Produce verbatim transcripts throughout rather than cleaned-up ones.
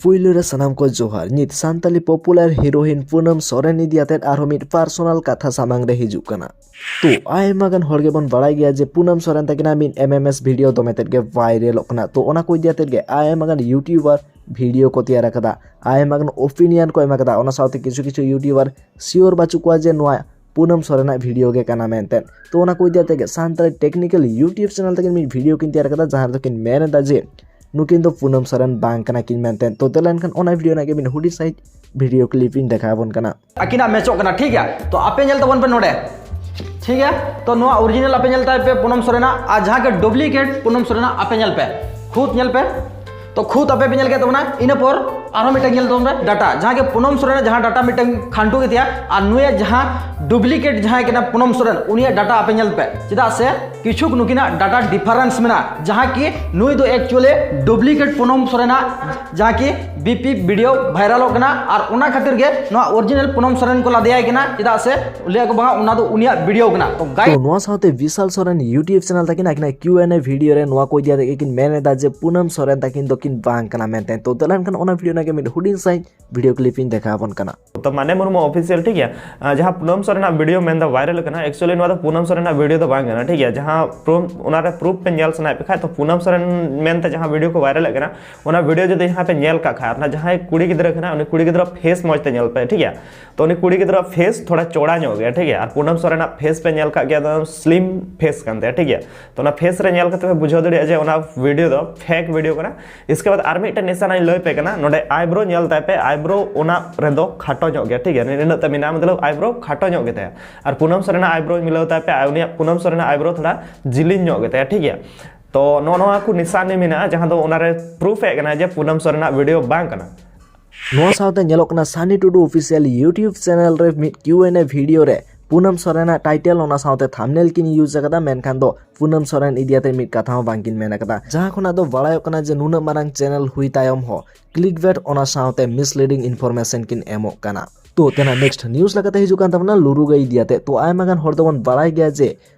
ᱯᱩᱭᱞᱩ ᱨᱮ ᱥᱟᱱᱟᱢ ᱠᱚ ᱡᱚᱦᱟᱨ᱾ ᱱᱤᱛ ᱥᱟᱱᱛᱟᱞᱤ popular heroine ᱯᱩᱱᱟᱹᱢ ᱥᱚᱨᱮᱱ ᱤᱫᱤ ᱟᱛᱮᱫ ᱟᱨᱦᱚᱸ ᱢᱤᱫ personal ᱠᱟᱛᱷᱟ ᱥᱟᱢᱟᱝ ᱨᱮ ᱦᱤᱡᱩᱜ ᱠᱟᱱᱟ᱾ ᱛᱚ, ᱟᱭᱢᱟ ᱜᱟᱱ ᱦᱚᱲ ᱜᱮᱵᱚᱱ ᱵᱟᱲᱟᱭ ᱜᱮᱭᱟ ᱡᱮ ᱯᱩᱱᱟᱹᱢ ᱥᱚᱨᱮᱱ ᱛᱟᱹᱠᱤᱱᱟᱜ ᱢᱤᱫ M M S video ᱫᱚᱢᱮ ᱛᱮᱫ ᱜᱮ viralᱚᱜ ᱠᱟᱱᱟ᱾ ᱛᱚ, ᱚᱱᱟ ᱠᱚ ᱤᱫᱤ ᱟᱛᱮᱫ ᱜᱮ ᱟᱭᱢᱟ ᱜᱟᱱ YouTuber video ᱠᱚ ᱛᱮᱭᱟᱨ ᱟᱠᱟᱫᱟ, ᱟᱭᱢᱟ ᱜᱟᱱ opinion ᱠᱚ ᱮᱢ ᱟᱠᱟᱫᱟ᱾ ᱚᱱᱟ ᱥᱟᱶᱛᱮ ᱠᱤᱪᱷᱩ ᱠᱤᱪᱷᱩ YouTuber sure ᱵᱟᱹᱪᱩᱜ ᱠᱚᱣᱟ ᱡᱮ ᱱᱚᱣᱟ ᱯᱩᱱᱟᱹᱢ ᱥᱚᱨᱮᱱᱟᱜ video ᱜᱮ ᱠᱟᱱᱟ ᱢᱮᱱᱛᱮ᱾ ᱛᱚ, ᱚᱱᱟ ᱠᱚ ᱤᱫᱤ ᱟᱛᱮᱫ ᱜᱮ ᱥᱟᱱᱛᱟᱲᱤ technical YouTube channel ᱛᱟᱹᱠᱤᱱ ᱢᱤᱫ video ᱠᱤᱱ ᱛᱮᱭᱟᱨ ᱟᱠᱟᱫᱟ, ᱡᱟᱦᱟᱸ ᱨᱮᱫᱚ ᱠᱤᱱ ᱢᱮᱱ ᱮᱫᱟ ᱡᱮ ᱱᱩᱠᱤᱱ ᱫᱚ ᱯᱩᱱᱟᱹᱢ ᱥᱚᱨᱮᱱ ᱵᱟᱝ ᱠᱟᱱᱟ ᱠᱤᱱ ᱢᱮᱱᱛᱮ᱾ ᱛᱚ, ᱫᱮᱞᱟ ᱮᱱᱠᱷᱟᱱ ᱚᱱᱟ video ᱨᱮᱱᱟᱜ ᱜᱮ ᱢᱤᱫ ᱦᱩᱰᱤᱧ ᱥᱟᱺᱦᱤᱡ video clip ᱤᱧ ᱫᱮᱠᱷᱟᱣ ᱟᱵᱚᱱ ᱠᱟᱱᱟ᱾ ᱟᱹᱠᱤᱱᱟᱜ ᱢᱮᱪᱚᱜ ᱠᱟᱱᱟ, ᱴᱷᱤᱠ ᱜᱮᱭᱟ? ᱛᱚ, ᱟᱯᱮ ᱧᱮᱞ ᱛᱟᱵᱚᱱ ᱯᱮ ᱱᱚᱰᱮ, ᱴᱷᱤᱠ ᱜᱮᱭᱟ? ᱛᱚ, ᱱᱚᱣᱟ original ᱟᱯᱮ ᱧᱮᱞ ᱛᱟᱭ ᱯᱮ ᱯᱩᱱᱟᱹᱢ ᱥᱚᱨᱮᱱᱟᱜ, ᱟᱨ ᱡᱟᱦᱟᱸ ᱜᱮ duplicate ᱯᱩᱱᱟᱹᱢ ᱥᱚᱨᱮᱱᱟᱜ ᱟᱯᱮ ᱧᱮᱞ ᱯᱮ, ᱠᱷᱩᱫ ᱧᱮᱞ ᱯᱮ᱾ ᱛᱚ, ᱠᱷᱩᱫ ᱟᱯᱮ ᱯᱮ ᱧᱮᱞ ᱠᱮᱫ ᱛᱟᱵᱚᱱᱟ᱾ ᱤᱱᱟᱹ ᱯᱚᱨ ᱟᱨᱦᱚᱸ ᱢᱤᱫᱴᱟᱝ ᱧᱮᱞ ᱛᱟᱵᱚᱱ ᱯᱮ data, ᱡᱟᱦᱟᱸ ᱜᱮ ᱯᱩᱱᱟᱹᱢ ᱥᱚᱨᱮᱱᱟᱜ ᱡᱟᱦᱟᱸ data ᱢᱤᱫᱴᱟᱝ ᱠᱷᱟᱱᱴᱩ ᱜᱮ ᱛᱟᱭᱟ, ᱟᱨ ᱱᱩᱭᱟᱜ ᱡᱟᱦᱟᱸ duplicate ᱡᱟᱦᱟᱸᱭ ᱠᱟᱱᱟ ᱯᱩᱱᱟᱹᱢ ᱥᱚᱨᱮᱱ, ᱩᱱᱤᱭᱟᱜ data ᱟᱯᱮ ᱧᱮᱞ ᱯᱮ᱾ ᱪᱮᱫᱟᱜ ᱥᱮ ᱠᱤᱪᱷᱩ ᱱᱩᱠᱤᱱᱟᱜ data difference ᱢᱮᱱᱟᱜᱼᱟ, ᱡᱟᱦᱟᱸ ᱠᱤ ᱱᱩᱭ ᱫᱚ actually duplicate ᱯᱩᱱᱟᱹᱢ ᱥᱚᱨᱮᱱᱟᱜ ᱡᱟᱦᱟᱸ ᱠᱤ B P video viralᱚᱜ ᱠᱟᱱᱟ, ᱟᱨ ᱚᱱᱟ ᱠᱷᱟᱹᱛᱤᱨ ᱜᱮ ᱱᱚᱣᱟ original ᱯᱩᱱᱟᱹᱢ ᱥᱚᱨᱮᱱ ᱠᱚ ᱞᱟᱫᱮᱭᱟᱭ ᱠᱟᱱᱟ᱾ ᱪᱮᱫᱟᱜ ᱥᱮ ᱞᱟᱹᱭᱟ ᱠᱚ ᱵᱟᱝ, ᱚᱱᱟ ᱫᱚ ᱩᱱᱤᱭᱟᱜ video ᱠᱟᱱᱟ᱾ ᱛᱚ, guys, ᱛᱚ, ᱱᱚᱣᱟ ᱥᱟᱶᱛᱮ ᱵᱤᱥᱟᱞ ᱥᱚᱨᱮᱱ YouTube channel ᱛᱟᱹᱠᱤᱱ ᱟᱹᱠᱤᱱᱟᱜ Q and A video ᱨᱮ ᱱᱚᱣᱟ ᱠᱚ ᱤᱫᱤ ᱠᱟᱛᱮ ᱜᱮᱠᱤᱱ ᱢᱮᱱ ᱮᱫᱟ ᱡᱮ ᱯᱩᱱᱟᱹᱢ ᱥᱚᱨᱮᱱ ᱛᱟᱹᱠᱤᱱ ᱫᱚᱠᱤᱱ ᱵᱟᱝ ᱠᱟᱱᱟ ᱢᱮᱱᱛᱮ᱾ ᱛᱚ, ᱫᱮᱞᱟ ᱮᱱᱠᱷᱟᱱ ᱚᱱᱟ video ᱨᱮᱱᱟᱜ ᱜᱮ ᱢᱤᱫ ᱦᱩᱰᱤᱧ ᱥᱟᱺᱦᱤᱡ video clip ᱤᱧ ᱫᱮᱠᱷᱟᱣ ᱟᱵᱚᱱ ᱠᱟᱱᱟ᱾ ᱛᱚ, ᱢᱟᱱᱮ ᱢᱩᱨᱢᱩ official, ᱴᱷᱤᱠ ᱜᱮᱭᱟ᱾ ᱟᱨ ᱡᱟᱦᱟᱸ ᱯᱩᱱᱟᱹᱢ ᱥᱚᱨᱮᱱᱟᱜ video ᱢᱮᱱᱫᱟ viralᱚᱜ ᱠᱟᱱᱟ, actually ᱱᱚᱣᱟ ᱫᱚ ᱯᱩᱱᱟᱹᱢ ᱥᱚᱨᱮᱱᱟᱜ video ᱫᱚ ᱵᱟᱝ ᱠᱟᱱᱟ, ᱴᱷᱤᱠ ᱜᱮᱭᱟ᱾ ᱡᱟᱦᱟᱸ proof, ᱚᱱᱟᱨᱮ proof ᱯᱮ ᱧᱮᱞ ᱥᱟᱱᱟᱭᱮᱫ ᱯᱮ ᱠᱷᱟᱡ, ᱛᱚ ᱯᱩᱱᱟᱹᱢ ᱥᱚᱨᱮᱱ ᱢᱮᱱᱛᱮ ᱡᱟᱦᱟᱸ video ᱠᱚ viralᱮᱫ ᱠᱟᱱᱟ, ᱚᱱᱟ video ᱡᱩᱫᱤ ᱡᱟᱦᱟᱸ ᱯᱮ ᱧᱮᱞ ᱠᱟᱜ ᱠᱷᱟᱡ, ᱚᱱᱟ ᱡᱟᱦᱟᱸᱭ ᱠᱩᱲᱤ ᱜᱤᱫᱽᱨᱟᱹ ᱠᱟᱱᱟ, ᱩᱱᱤ ᱠᱩᱲᱤ ᱜᱤᱫᱽᱨᱟᱹ face ᱢᱚᱡᱽ ᱛᱮ ᱧᱮᱞ ᱯᱮ, ᱴᱷᱤᱠ ᱜᱮᱭᱟ᱾ ᱛᱚ ᱩᱱᱤ ᱠᱩᱲᱤ ᱜᱤᱫᱽᱨᱟᱹ face ᱛᱷᱚᱲᱟ ᱪᱚᱲᱟ ᱧᱚᱜ ᱜᱮᱭᱟ, ᱴᱷᱤᱠ ᱜᱮᱭᱟ᱾ ᱟᱨ ᱯᱩᱱᱟᱹᱢ ᱥᱚᱨᱮᱱᱟᱜ face ᱯᱮ ᱧᱮᱞ ᱠᱟᱜ ᱜᱮᱭᱟ, ᱮᱠᱫᱚᱢ slim face ᱠᱟᱱ ᱛᱟᱭᱟ, ᱴᱷᱤᱠ ᱜᱮᱭᱟ᱾ ᱛᱚ ᱚᱱᱟ face ᱨᱮ ᱧᱮᱞ ᱠᱟᱛᱮ ᱯᱮ ᱵᱩᱡᱷᱟᱹᱣ ᱫᱟᱲᱮᱭᱟᱜᱼᱟ ᱡᱮ ᱚᱱᱟ video ᱫᱚ fake video ᱠᱟᱱᱟ᱾ ᱤᱥᱠᱮ ᱵᱟᱫ ᱟᱨ ᱢᱤᱫᱴᱮᱱ ᱱᱤᱥᱟᱱ ᱤᱧ ᱞᱟᱹᱭ ᱯᱮ ᱠᱟᱱᱟ, ᱱᱚᱰᱮ eyebrow ᱧᱮᱞ ᱛᱟᱭ ᱯᱮ, eyebrow ᱚᱱᱟ ᱨᱮᱫᱚ ᱠᱷᱟᱴᱚ ᱧᱚᱜ ᱜᱮᱭᱟ, ᱴᱷᱤᱠ ᱜᱮᱭᱟ, ᱱᱤᱱᱟᱹᱜ ᱛᱮ ᱢᱮᱱᱟᱜᱼᱟ, ᱢᱚᱛᱞᱚᱵ eyebrow ᱠᱷᱟᱴᱚ ᱧᱚᱜ ᱜᱮᱛᱟᱭᱟ᱾ ᱟᱨ ᱯᱩᱱᱟᱹᱢ ᱥᱚᱨᱮᱱᱟᱜ eyebrow ᱢᱤᱞᱟᱹᱣ ᱛᱟᱭ ᱯᱮ, ᱟᱨ ᱩᱱᱤᱭᱟᱜ ᱯᱩᱱᱟᱹᱢ ᱥᱚᱨᱮᱱᱟᱜ eyebrow ᱛᱷᱚᱲᱟ ᱡᱤᱞᱤᱧ ᱧᱚᱜ ᱜᱮᱛᱟᱭᱟ, ᱴᱷᱤᱠ ᱜᱮᱭᱟ᱾ ᱛᱚ ᱱᱚᱜᱼᱚ ᱱᱚᱣᱟ ᱠᱚ ᱱᱤᱥᱟᱱᱤ ᱢᱮᱱᱟᱜᱼᱟ, ᱡᱟᱦᱟᱸ ᱫᱚ ᱚᱱᱟᱨᱮ proof ᱮᱫ ᱠᱟᱱᱟ ᱡᱮ ᱯᱩᱱᱟᱹᱢ ᱥᱚᱨᱮᱱᱟᱜ video ᱵᱟᱝ ᱠᱟᱱᱟ᱾ ᱱᱚᱣᱟ ᱥᱟᱶᱛᱮ ᱧᱮᱞᱚᱜ ᱠᱟᱱᱟ ᱥᱟᱱᱤ ᱴᱩᱰᱩ official YouTube channel ᱨᱮ ᱢᱤᱫ Q and A video ᱨᱮ ᱯᱩᱱᱟᱹᱢ ᱥᱚᱨᱮᱱᱟᱜ title ᱚᱱᱟ ᱥᱟᱶᱛᱮ thumbnail ᱠᱤᱱ use ᱟᱠᱟᱫᱟ, ᱢᱮᱱᱠᱷᱟᱱ ᱫᱚ ᱯᱩᱱᱟᱹᱢ ᱥᱚᱨᱮᱱ ᱤᱫᱤ ᱟᱛᱮ ᱢᱤᱫ ᱠᱟᱛᱷᱟ ᱦᱚᱸ ᱵᱟᱝᱠᱤᱱ ᱢᱮᱱ ᱟᱠᱟᱫᱟ, ᱡᱟᱦᱟᱸ ᱠᱷᱚᱱᱟᱜ ᱫᱚ ᱵᱟᱲᱟᱭᱚᱜ ᱠᱟᱱᱟ ᱡᱮ ᱱᱩᱱᱟᱹᱜ ᱢᱟᱨᱟᱝ channel ᱦᱩᱭ ᱛᱟᱭᱚᱢ ᱦᱚᱸ clickbait ᱚᱱᱟ ᱥᱟᱶᱛᱮ misleading information ᱠᱤᱱ ᱮᱢᱚᱜ ᱠᱟᱱᱟ᱾ ᱛᱚ ᱛᱮᱱᱟᱜ next news ᱞᱮᱠᱟᱛᱮ ᱦᱤᱡᱩᱜ ᱠᱟᱱ ᱛᱟᱵᱚᱱᱟ ᱞᱩᱨᱩ ᱜᱟᱹᱭ ᱤᱫᱤ ᱟᱛᱮ᱾ ᱛᱚ ᱟᱭᱢᱟ ᱜᱟᱱ ᱦᱚᱲ ᱫᱚᱵᱚᱱ ᱵᱟᱲᱟᱭ ᱜᱮᱭᱟ ᱡᱮ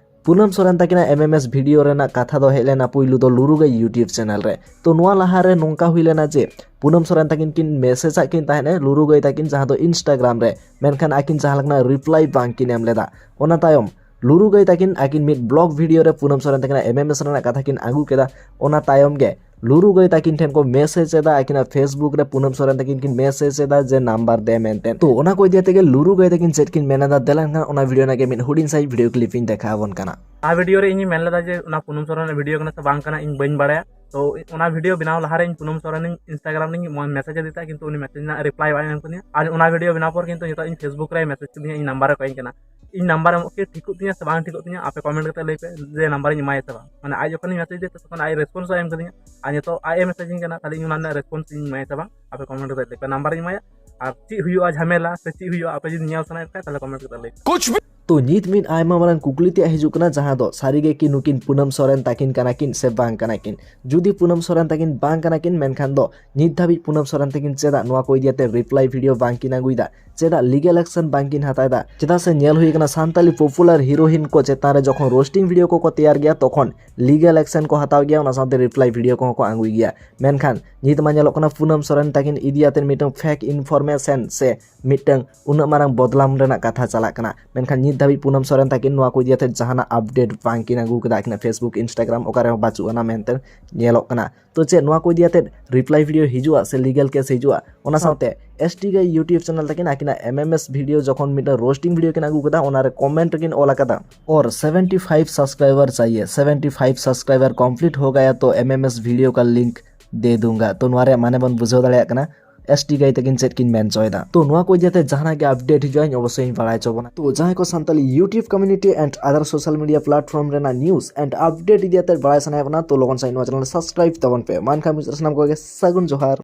ᱯᱩᱱᱟᱹᱢ ᱥᱚᱨᱮᱱ ᱛᱟᱹᱠᱤᱱᱟᱜ ᱮᱢ ᱮᱢ ᱮᱥ ᱵᱷᱤᱰᱤᱭᱳ ᱨᱮᱱᱟᱜ ᱠᱟᱛᱷᱟ ᱫᱚ ᱦᱮᱡ ᱞᱮᱱᱟ ᱯᱩᱭᱞᱩ ᱫᱚ ᱞᱩᱨᱩ ᱜᱟᱹᱭ YouTube ᱪᱮᱱᱮᱞ ᱨᱮ᱾ ᱛᱚ ᱱᱚᱣᱟ ᱞᱟᱦᱟᱨᱮ ᱱᱚᱝᱠᱟ ᱦᱩᱭ ᱞᱮᱱᱟ ᱡᱮ ᱯᱩᱱᱟᱹᱢ ᱥᱚᱨᱮᱱ ᱛᱟᱹᱠᱤᱱ ᱠᱤᱱ ᱢᱮᱥᱮᱡᱽ ᱟᱫ ᱠᱤᱱ ᱛᱟᱦᱮᱸᱫ ᱞᱩᱨᱩ ᱜᱟᱹᱭ ᱛᱟᱹᱠᱤᱱ, ᱡᱟᱦᱟᱸ ᱫᱚ Instagram ᱨᱮ, ᱢᱮᱱᱠᱷᱟᱱ ᱟᱹᱠᱤᱱ ᱡᱟᱦᱟᱸ ᱞᱮᱠᱟᱱᱟᱜ ᱨᱤᱯᱞᱟᱭ ᱵᱟᱝ ᱠᱤᱱ ᱮᱢ ᱞᱮᱫᱟ᱾ ᱚᱱᱟ ᱛᱟᱭᱚᱢ ᱞᱩᱨᱩ ᱜᱟᱹᱭ ᱛᱟᱹᱠᱤᱱ ᱟᱹᱠᱤᱱ ᱢᱤᱫ ᱵᱞᱚᱜ ᱵᱷᱤᱰᱤᱭᱳ ᱨᱮ ᱯᱩᱱᱟᱹᱢ ᱥᱚᱨᱮᱱ ᱛᱟᱹᱠᱤᱱᱟᱜ ᱮᱢ ᱮᱢ ᱮᱥ ᱨᱮᱱᱟᱜ ᱠᱟᱛᱷᱟ ᱠᱤᱱ ᱟᱹᱜᱩ ᱠᱮᱫᱟ᱾ ᱚᱱᱟ ᱛᱟᱭᱚᱢ ᱜᱮ ᱞᱩᱨᱩ ᱜᱟᱹᱭ ᱛᱟᱹᱠᱤᱱ ᱴᱷᱮᱱ ᱠᱚ ᱢᱮᱥᱮᱡᱽ ᱮᱫᱟ, ᱟᱹᱠᱤᱱᱟᱜ Facebook ᱨᱮ ᱯᱩᱱᱟᱹᱢ ᱥᱚᱨᱮᱱ ᱛᱟᱹᱠᱤᱱ ᱠᱤᱱ ᱢᱮᱥᱮᱡᱽ ᱮᱫᱟ ᱡᱮ ᱱᱟᱢᱵᱟᱨ ᱫᱮ ᱢᱮᱱᱛᱮ᱾ ᱛᱚ ᱚᱱᱟ ᱠᱚ ᱤᱫᱤ ᱠᱟᱛᱮ ᱜᱮ ᱞᱩᱨᱩ ᱜᱟᱹᱭ ᱛᱟᱹᱠᱤᱱ ᱪᱮᱫ ᱠᱤᱱ ᱢᱮᱱ ᱮᱫᱟ, ᱫᱮᱞᱟ ᱮᱱᱠᱷᱟᱱ ᱚᱱᱟ ᱵᱷᱤᱰᱤᱭᱳ ᱨᱮᱱᱟᱜ ᱜᱮ ᱢᱤᱫ ᱦᱩᱰᱤᱧ ᱥᱟᱺᱦᱤᱡ ᱵᱷᱤᱰᱤᱭᱳ ᱠᱞᱤᱯ ᱤᱧ ᱫᱮᱠᱷᱟᱣ ᱟᱵᱚᱱ ᱠᱟᱱᱟ᱾ ᱚᱱᱟ ᱵᱷᱤᱰᱤᱭᱳ ᱨᱮ ᱤᱧᱤᱧ ᱢᱮᱱ ᱞᱮᱫᱟ ᱡᱮ ᱚᱱᱟ ᱯᱩᱱᱟᱹᱢ ᱥᱚᱨᱮᱱ ᱨᱮᱱᱟᱜ ᱵᱷᱤᱰᱤᱭᱳ ᱠᱟᱱᱟ ᱥᱮ ᱵᱟᱝ ᱠᱟᱱᱟ, ᱤᱧ ᱵᱟᱹᱧ ᱵᱟᱲᱟᱭᱟ᱾ ᱛᱚ ᱚᱱᱟ ᱵᱷᱤᱰᱤᱭᱳ ᱵᱮᱱᱟᱣ ᱞᱟᱦᱟᱨᱮ ᱤᱧ ᱯᱩᱱᱟᱹᱢ ᱥᱚᱨᱮᱱᱤᱧ Instagram ᱨᱤᱧ ᱢᱮᱥᱮᱡᱽ ᱟᱫᱮ ᱛᱟᱦᱮᱸᱫ, ᱠᱤᱱᱛᱩ ᱩᱱᱤ ᱢᱮᱥᱮᱡᱽ ᱨᱮᱱᱟᱜ ᱨᱤᱯᱞᱟᱭ ᱵᱟᱭ ᱮᱢ ᱠᱟᱫᱤᱧᱟ᱾ ᱟᱨ ᱚᱱᱟ ᱵᱷᱤᱰᱤᱭᱳ ᱵᱮᱱᱟᱣ ᱯᱚᱨ ᱠᱤᱱᱛᱩ ᱱᱤᱛᱚᱜ ᱤᱧ Facebook ᱨᱮᱭ ᱢᱮᱥᱮᱡᱽ ᱠᱤᱫᱤᱧᱟ, ᱤᱧ ᱱᱟᱢᱵᱟᱨ ᱮ ᱠᱚᱭᱤᱧ ᱠᱟᱱᱟ᱾ ᱤᱧ ᱱᱟᱢᱵᱟᱨ ᱮᱢᱚᱜ ᱠᱤ ᱴᱷᱤᱠᱚᱜ ᱛᱤᱧᱟ ᱥᱮ ᱵᱟᱝ ᱴᱷᱤᱠᱚᱜ ᱛᱤᱧᱟ, ᱟᱯᱮ ᱠᱚᱢᱮᱱᱴ ᱠᱟᱛᱮ ᱞᱟᱹᱭ ᱯᱮ ᱡᱮ ᱱᱟᱢᱵᱟᱨᱤᱧ ᱮᱢᱟᱭᱟ ᱥᱮ ᱵᱟᱝ᱾ ᱢᱟᱱᱮ ᱟᱡ ᱡᱚᱠᱷᱚᱱᱤᱧ ᱢᱮᱥᱮᱡᱽ ᱫᱮ ᱛᱚᱠᱷᱚᱱ ᱟᱡ ᱨᱮᱥᱯᱚᱱᱥ ᱵᱟᱭ ᱮᱢ ᱠᱟᱫᱤᱧᱟ, ᱟᱨ ᱱᱤᱛᱚᱜ ᱟᱡ ᱮ ᱢᱮᱥᱮᱡᱽ ᱤᱧ ᱠᱟᱱᱟ, ᱛᱟᱦᱞᱮ ᱤᱧ ᱚᱱᱟ ᱨᱮᱱᱟᱜ ᱨᱮᱥᱯᱚᱱᱥ ᱤᱧ ᱮᱢᱟᱭᱟ ᱥᱮ ᱵᱟᱝ, ᱟᱯᱮ ᱠᱚᱢᱮᱱᱴ ᱠᱟᱛᱮ ᱞᱟᱹᱭ ᱯᱮ᱾ ᱱᱟᱢᱵᱟᱨᱤᱧ ᱮᱢᱟᱭᱟ, ᱟᱨ ᱪᱮᱫ ᱦᱩᱭᱩᱜᱼᱟ ᱡᱷᱟᱢᱮᱞᱟ ᱥᱮ ᱪᱮᱫ ᱦᱩᱭᱩᱜᱼᱟ, ᱟᱯᱮ ᱡᱩᱫᱤ ᱧᱮᱞ ᱥᱟᱱᱟᱭᱮᱫ ᱯᱮ ᱠᱷᱟᱡ ᱛᱟᱦᱞᱮ ᱠᱚᱢᱮᱱᱴ ᱠᱟᱛᱮ ᱞᱟᱹᱭ ᱯᱮ᱾ ᱠᱩᱪ ᱵᱷᱤ ᱛᱚ ᱱᱤᱛ ᱢᱤᱫ ᱟᱭᱢᱟ ᱢᱟᱨᱟᱝ ᱠᱩᱠᱞᱤ ᱛᱮᱭᱟᱜ ᱦᱤᱡᱩᱜ ᱠᱟᱱᱟ, ᱡᱟᱦᱟᱸ ᱫᱚ ᱥᱟᱹᱨᱤᱜᱮ ᱠᱤ ᱱᱩᱠᱤᱱ ᱯᱩᱱᱟᱹᱢ ᱥᱚᱨᱮᱱ ᱛᱟᱹᱠᱤᱱ ᱠᱟᱱᱟ ᱠᱤᱱ ᱥᱮ ᱵᱟᱝ ᱠᱟᱱᱟ ᱠᱤᱱ? ᱡᱩᱫᱤ ᱯᱩᱱᱟᱹᱢ ᱥᱚᱨᱮᱱ ᱛᱟᱹᱠᱤᱱ ᱵᱟᱝ ᱠᱟᱱᱟ ᱠᱤᱱ, ᱢᱮᱱᱠᱷᱟᱱ ᱫᱚ ᱱᱤᱛ ᱫᱷᱟᱹᱵᱤᱡ ᱯᱩᱱᱟᱹᱢ ᱥᱚᱨᱮᱱ ᱛᱟᱹᱠᱤᱱ ᱪᱮᱫᱟᱜ ᱱᱚᱣᱟ ᱠᱚ ᱤᱫᱤ ᱠᱟᱛᱮ ᱨᱤᱯᱞᱟᱭ ᱵᱷᱤᱰᱤᱭᱳ ᱵᱟᱝ ᱠᱤᱱ ᱟᱹᱜᱩᱭᱮᱫᱟ? ᱪᱮᱫᱟᱜ ᱞᱤᱜᱟᱞ ᱮᱠᱥᱮᱱ ᱵᱟᱝ ᱠᱤᱱ ᱦᱟᱛᱟᱣ ᱮᱫᱟ? ᱪᱮᱫᱟᱜ ᱥᱮ ᱧᱮᱞ ᱦᱩᱭ ᱟᱠᱟᱱᱟ ᱥᱟᱱᱛᱟᱞᱤ ᱯᱚᱯᱩᱞᱟᱨ ᱦᱤᱨᱳᱭᱤᱱ ᱠᱚ ᱪᱮᱛᱟᱱ ᱨᱮ ᱡᱚᱠᱷᱚᱱ ᱨᱳᱥᱴᱤᱝ ᱵᱷᱤᱰᱤᱭᱳ ᱠᱚᱠᱚ ᱛᱮᱭᱟᱨ ᱜᱮᱭᱟ, ᱛᱚᱠᱷᱚᱱ ᱞᱤᱜᱟᱞ ᱮᱠᱥᱮᱱ ᱠᱚ ᱦᱟᱛᱟᱣ ᱜᱮᱭᱟ, ᱚᱱᱟ ᱥᱟᱶᱛᱮ ᱨᱤᱯᱞᱟᱭ ᱵᱷᱤᱰᱤᱭᱳ ᱠᱚᱦᱚᱸ ᱠᱚ ᱟᱹᱜᱩᱭ ᱜᱮᱭᱟ᱾ ᱢᱮᱱᱠᱷᱟᱱ ᱱᱤᱛ ᱢᱟ ᱧᱮᱞᱚᱜ ᱠᱟᱱᱟ ᱯᱩᱱᱟᱹᱢ ᱥᱚᱨᱮᱱ ᱛᱟᱹᱠᱤᱱ ᱤᱫᱤ ᱟᱛᱮ ᱢᱤᱫᱴᱟᱝ ᱯᱷᱮᱠ ᱤᱱᱯᱷᱚᱨᱢᱮᱥᱚᱱ ᱥᱮ ᱢᱤᱫᱴᱟᱝ ᱩᱱᱟᱹᱜ ᱢᱟᱨᱟᱝ ᱵᱚᱫᱞᱟᱢ ᱨᱮᱱᱟᱜ ᱠᱟᱛᱷᱟ ᱪᱟᱞᱟᱜ ᱠᱟᱱᱟ, ᱢᱮᱱᱠᱷᱟᱱ ᱱᱤᱛ ᱫᱷᱟᱹᱵᱤᱡ ᱯᱩᱱᱟᱹᱢ ᱥᱚᱨᱮᱱ ᱛᱟᱹᱠᱤᱱ ᱱᱚᱣᱟ ᱠᱚ ᱤᱫᱤ ᱠᱟᱛᱮ ᱡᱟᱦᱟᱱᱟᱜ ᱟᱯᱰᱮᱴ ᱵᱟᱝ ᱠᱤᱱ ᱟᱹᱜᱩ ᱠᱟᱫᱟ᱾ ᱟᱹᱠᱤᱱᱟᱜ Facebook, Instagram ᱚᱠᱟ ᱨᱮᱦᱚᱸ ᱵᱟᱹᱪᱩᱜ ᱟᱱᱟ ᱢᱮᱱᱛᱮ ᱧᱮᱞᱚᱜ ᱠᱟᱱᱟ᱾ ᱛᱚ ᱪᱮᱫ ᱱᱚᱣᱟ ᱠᱚ ᱤᱫᱤ ᱠᱟᱛᱮ ᱨᱤᱯᱞᱟᱭ ᱵᱷᱤᱰᱤᱭᱳ ᱦᱤᱡᱩᱜᱼᱟ ᱥᱮ ᱞᱤᱜᱟᱞ ᱠᱮᱥ ᱦᱤᱡᱩᱜᱼᱟ? ᱚᱱᱟ ᱥᱟᱶᱛᱮ ᱮᱥ ᱴᱤ ᱜᱟᱹᱭ YouTube ᱪᱮᱱᱮᱞ ᱛᱟᱹᱠᱤᱱ ᱟᱹᱠᱤᱱᱟᱜ ᱮᱢ ᱮᱢ ᱮᱥ ᱵᱷᱤᱰᱤᱭᱳ ᱡᱚᱠᱷᱚᱱ ᱢᱤᱫᱴᱟᱝ ᱨᱳᱥᱴᱤᱝ ᱵᱷᱤᱰᱤᱭᱳ ᱠᱤᱱ ᱟᱹᱜᱩ ᱠᱟᱫᱟ, ᱚᱱᱟᱨᱮ ᱠᱚᱢᱮᱱᱴ ᱨᱮᱠᱤᱱ ᱚᱞ ᱟᱠᱟᱫᱟ, "और सेवेंटी फ़ाइव सब्सक्राइबर चाहिए, सेवेंटी फ़ाइव सब्सक्राइबर कंप्लीट हो गया तो एमएमएस वीडियो का लिंक दे दूंगा।" ᱛᱚ ᱱᱚᱣᱟ ᱨᱮᱭᱟᱜ ᱢᱟᱱᱮ ᱵᱚᱱ ᱵᱩᱡᱷᱟᱹᱣ ᱫᱟᱲᱮᱭᱟᱜ ᱠᱟᱱᱟ ᱮᱥ ᱴᱤ ᱜᱟᱹᱭ ᱛᱟᱹᱠᱤᱱ ᱪᱮᱫ ᱠᱤᱱ ᱢᱮᱱ ᱦᱚᱪᱚᱭᱮᱫᱟ᱾ ᱛᱚ ᱱᱚᱣᱟ ᱠᱚ ᱤᱫᱤ ᱠᱟᱛᱮ ᱡᱟᱦᱟᱱᱟᱜ ᱜᱮ ᱟᱯᱰᱮᱴ ᱦᱤᱡᱩᱜᱼᱟ, ᱤᱧ ᱚᱵᱚᱥᱥᱳᱭ ᱤᱧ ᱵᱟᱲᱟᱭ ᱦᱚᱪᱚ ᱵᱚᱱᱟ᱾ ᱛᱚ ᱡᱟᱦᱟᱸᱭ ᱠᱚ Santali YouTube community and other social media platform ᱨᱮᱱᱟᱜ news and update ᱤᱫᱤ ᱠᱟᱛᱮ ᱵᱟᱲᱟᱭ ᱥᱟᱱᱟᱭᱮᱫ ᱵᱚᱱᱟ, ᱛᱚ ᱞᱚᱜᱚᱱ ᱥᱟᱺᱦᱤᱡ ᱱᱚᱣᱟ ᱪᱮᱱᱮᱞ ᱥᱟᱵᱥᱠᱨᱟᱭᱤᱵ ᱛᱟᱵᱚᱱ ᱯᱮ᱾ ᱢᱟ ᱮᱱᱠᱷᱟᱱ ᱢᱩᱪᱟᱹᱫ ᱨᱮ ᱥᱟᱱᱟᱢ ᱠᱚᱜᱮ ᱥᱟᱹᱜᱩᱱ ᱡᱚᱦᱟᱨ᱾